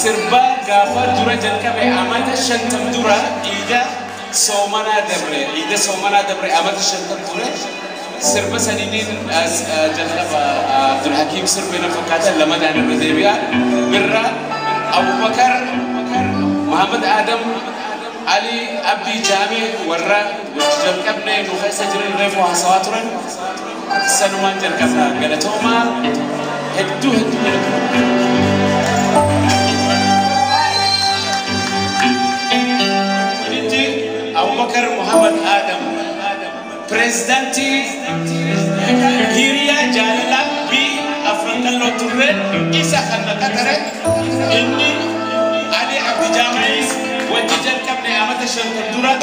Sirba gaafa dura jalqabe amata 50 dura iida soomanaa dabre, iida soomanaa dabre amata 50 ture. Sirba saniiniin jalqaba Abdulhakiim sirbe na fakkaata lamadaan irra deebi'a. Birra Abubakar Muhammad Adam Ali Abdii Jaamee warra wajji jalqabne nu keessa jiran reefu haasawaa turan sanumaan jalqabna. Galatoomaa hedduu hedduu galatoomaa. Inni Abubakar Muhammad Adam pireezidaantii hiriyaa jaalalaa bi Afran Qalloo turre isa kan na qatare inni Ali Abdi Jaamaanis wajji jalqabne amata 50 dura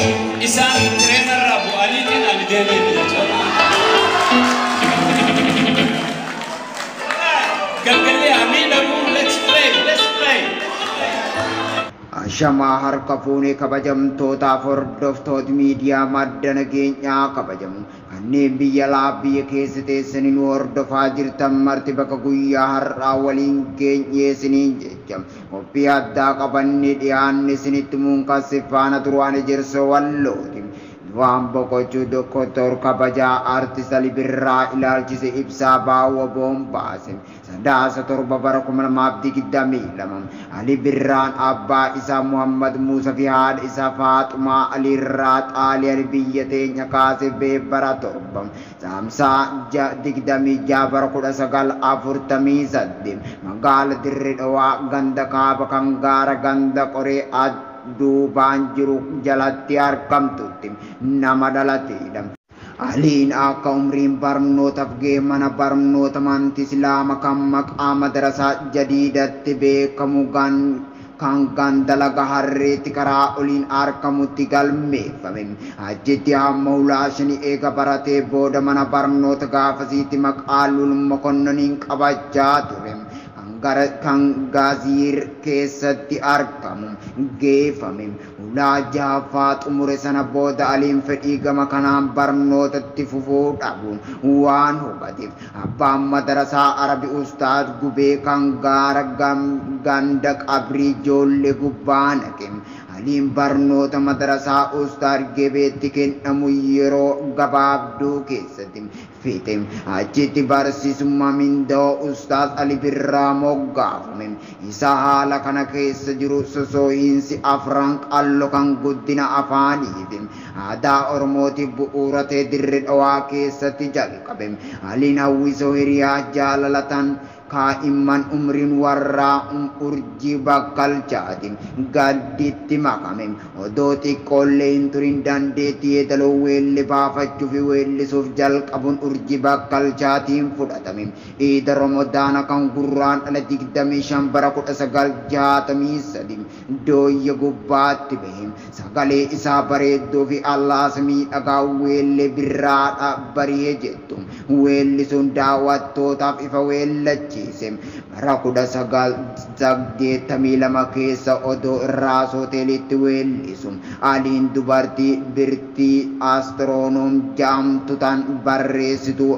isaan tireenarraa bu'aniitiin ani deemee jechuudha. Galgalli amiidhagu, let's play, let's play. Ashamaa harka fuunee kabajamtootaaf hordoftoota miidiyaa madda nageenyaa kabajamu kanneen biyya alaa biyya keessa teessanii nu hordofaa jirtan marti bakka guyyaa har'aa waliin geenyee isiniin jecha qophii addaa qabannee dhiyaanne isinitti muunkasse faana turuwaan Ejersoo Wallooti. Waan boqochuu Doktor kabajaa Artist Ali Birraa ilaalchise ibsaa baawwa boombaase. Sadaasa 7 bara 2022 Ali Birraan abbaa isaa Muhammad Muusaa fi haadha isaa Faaxumaa Aliirraa Xaaliyaan biyya teenya kaase bara 7 Saamsaa 26 bara 1948 magaala Dirree Dhawaa ganda kaaba kan gaara ganda qoree duubaan jiru jalatti argamtutti nama dhalateedha. Aliin akka umriin barnootaaf ga'e mana barnoota amantii Islaamaa kan maqaa madarasaa jadiidatti beekamu kan ganda laga harreetti karaa oliin argamutti galmeeffame. Achitti hamma ulaa shanii eega baratee booda mana barnoota gaafasiitti maqaa Lul Mokonnoniin qabachaa ture. Kan Gaaziir keessatti argamu geeffame. Ulaa jahaffaa xumure sana booda Aliin fedhii gama kanaan barnootatti fufuu dhabuun waan hubateef abbaan madarasaa Arabi Ustaad Gubee kan gaara ganda qabrii ijoollee gubbaa naqe. Aliin barnoota madarasaa Ustaad Gebeetti kennamu yeroo gabaabduu keessatti fixe. Achitti barsiisummaa minda'oo Ustaaz Ali Birraa moggaafame. Isa haala kana keessa jiru sosoo'iinsi Afran Qalloo kan guddina afaanii fi aadaa Oromootiif bu'uura ta'e Dirree Dhawaa keessatti jalqabe. Aliin hawwisoo hiriyaa jaalalatan kaa'imman umriin warraa Urjii Bakkalchaati gadditti makame. Odoo xiqqoollee hin turin dandeettii yeedaloo weellee baafachuu fi weellisuuf jalqabuun Urjii Bakkalchaatiin fudhatame. Iida Ramadaana kan gurraan dhala 25 bara 1963 dooyya gubbaatti bahe. Sagalee isaa bareedduu fi allaas miidhagaa weellee birraadha bari'ee jettu. Weellisuun daawwattootaaf ifa weellachiise. Bara 1982 keessa odoo Irraas hoteelitti weellisu Aliin dubartii birtii astiroonoom jedhamtu tan barreessituu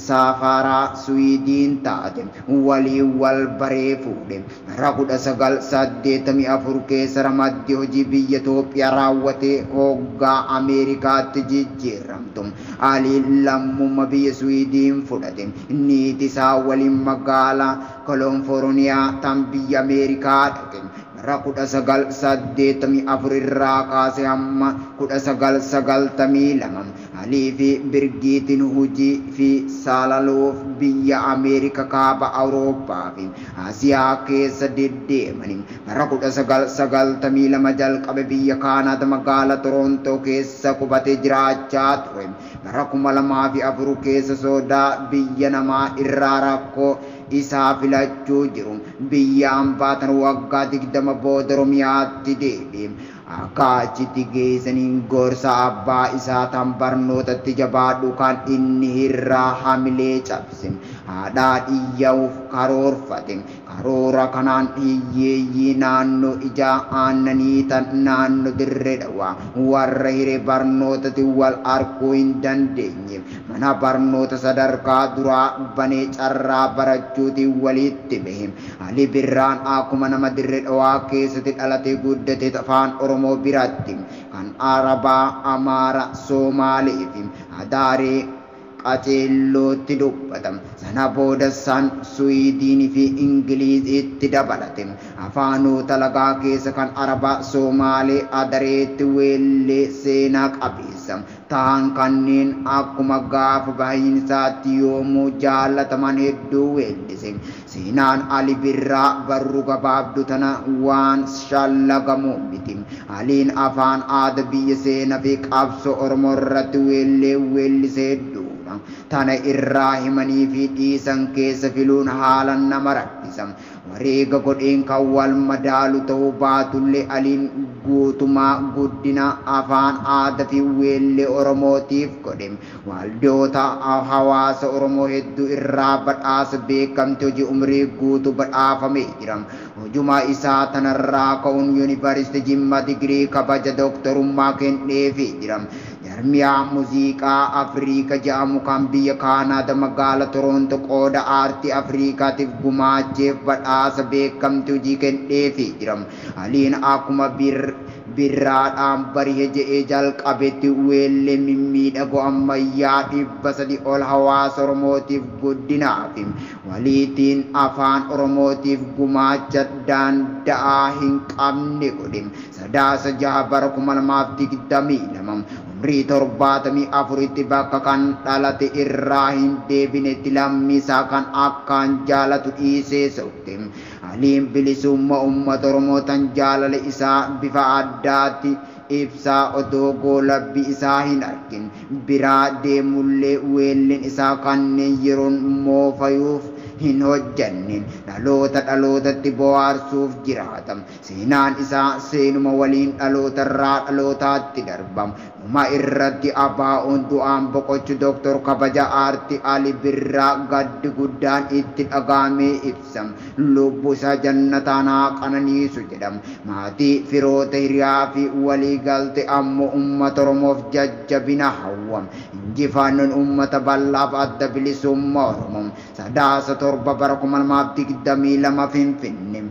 saafaraa Suwiidiin taate waliin wal baree fuudhe. Bara 1984 keessa ramaddii hojii biyya Itoophiyaa raawwatee hoggaa Ameerikaatti jijjiiramtu. Aliin lammummaa biyya Suwiidiin fudhate. Niitii isaa waliin magaalaa Kaloonfoorniyaa tan biyya Ameerikaa dhaqe. Bara 1984 irraa kaasee hamma 1992 Alii fi Birgiitiin hojii fi saalaloof biyya Ameerikaa kaaba Awurooppaa fi Asiyaa keessa deddeemani. Bara 1992 jalqabe biyya Kaanaada magaalaa Torontoo keessa qubatee jiraachaa ture. Bara 2004 keessa sodaa biyya namaa irraa rakkoo isaa filachuu jiru biyya hambaatan waggaa 20 booda Oromiyaatti deebi'e. Akka achitti geessaniin gorsa abbaa isaa tan barnootatti jabaadhu kan inni irraa hamilee cabse haadhaa dhiyya'uuf karoorfate. Karoora kanaan hiyyeeyyii naannoo ijaa aannanii tan naannoo Dirree Dhawaa warra hiree barnootatti wal arguu hin dandeenye mana barnoota sadarkaa duraa banee carraa barachuutiin walitti bahe. Ali Birraan akkuma nama Dirree Dhawaa keessatti dhalatee guddate afaan Oromoo biratti kan Arabaa, Amaara, Somaalee fi Hadaaree qaceellootti dubbata. Sana booda san Suwiidinii fi Ingiliizitti dabalate. Afaanota lagaa keessa kan Arabaa, Somaalee, Adareetti weellee seenaa qabeessa ta'an kanneen akkuma gaafa bahiinsaatti yoomuu jaallataman hedduu weellise. Seenaan Ali Birraa barruu gabaabduu tana waan shallagamu miti. Aliin afaan aadaa biyya seenaa fi qabsoo Oromoo irratti weellee weellise hedduu. Tana irraa himanii fi dhiisan keessa filuun haala nama rakkisa. Wareega godheen kan wal madaalu ta'uu baatullee Aliin guutumaa guddina afaan aadaa fi weellee Oromootiif godhe. Waldoota hawaasa Oromoo hedduu irraa badhaasa beekamtii hojii umrii guutuu badhaafamee jira. Hojumaa isaa tanarraa ka'uun Yuunivarsiitii Jimmaa digirii kabaja dooktorummaa kenneefii jira. Jarmiyaa muuziqaa Afrikaa jedhamu kan biyya Kaanaada magaala Torontoo qooda aartii Afrikaatiif gumaacheef badhaasa beekamtii hojii kenneefii jira. Aliin akkuma birraadhaan bari'e je'ee jalqabetti weellee mimmiidhagoo ammayyaa 300 ol hawaasa Oromootiif guddinaa fi waliitiin afaan Oromootiif gumaacha danda'aa hin qabne godhe. Sadaasa 6 bara 2022 umrii 74tti bakka kan dhalate irraa hin deebinetti lammiisaa kan akkaan jaalatu dhiisee sokke. Aliin bilisummaa uummata Oromoo tan jaalala isaa bifa addaatti ibsaa odoo goolabbii isaa hin argin biraa deemullee weelleen isaa kanneen yeroon moofayuuf hin hojjanne dhaloota dhalootatti bohaarsuuf jiraata. Seenaan isaa seenuma waliin dhaloota irraa dhalootaatti darba. Dhuma irratti abaa'oon du'aan boqochu Dooktor kabaja aartii Ali Birraa gaddi guddaan itti dhagaamee ibsa. Lubbuu isaa jannataan haa qananiisu jedhama. Maatii firoota hiriyaa fi walii galte ammoo uummata Oromoof jajjabina hawwa. Injifannoon uummata bal'aaf adda bilisummaa Oromoo. Sadaasa 7 bara 2022 Finfinnee.